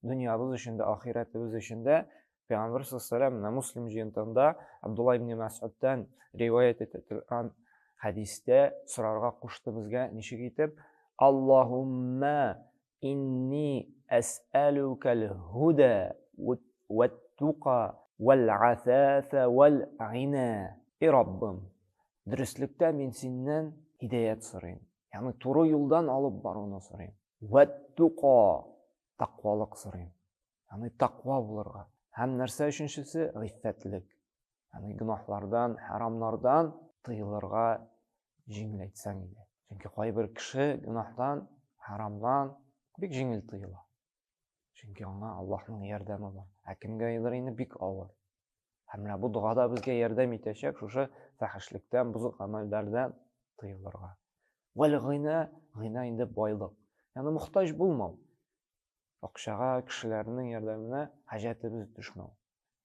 Дөньябыз өчен дә, ахирәтебез өчен дә. Пәйгамбер саллаллаху менә Муслим җыентыгында Абдулла ибн Мәс'удтан риваять ителгән хәдистә сорарга кушты безгә ничек итеп: Аллаһумма инни әсәлүкәл һуда вәт-тука вәл-афафа вәл-гина. И Раббым, дөреслектә мин синнән һидаят сорыйм. Ягъни туры юлдан алып баруны сорыйм. Вәт-тука, тәкъвалык сорыйм. Ягъни тәкъва булырга. Һәм нәрсә өченчесе? Гыйффәтлек. Ягъни гөнаһлардан, харамнардан тыелырга җиңеләйтсәң иде. Чөнки кайбер кеше гөнаһтан, харамнан бик җиңел тыела. Чөнки аңа Аллаһның ярдәме бар. Ә кемгәдер инде бик авыр. Һәм менә бу дога да безгә ярдәм итәчәк шушы фәхешлектән, бозык гамәлләрдән тыелырга. Вәл гыйна, гыйна инде байлык. Ягъни мохтаҗ булмау. Акчага, кешеләрнең ярдәменә хаҗәтебез төшмәү.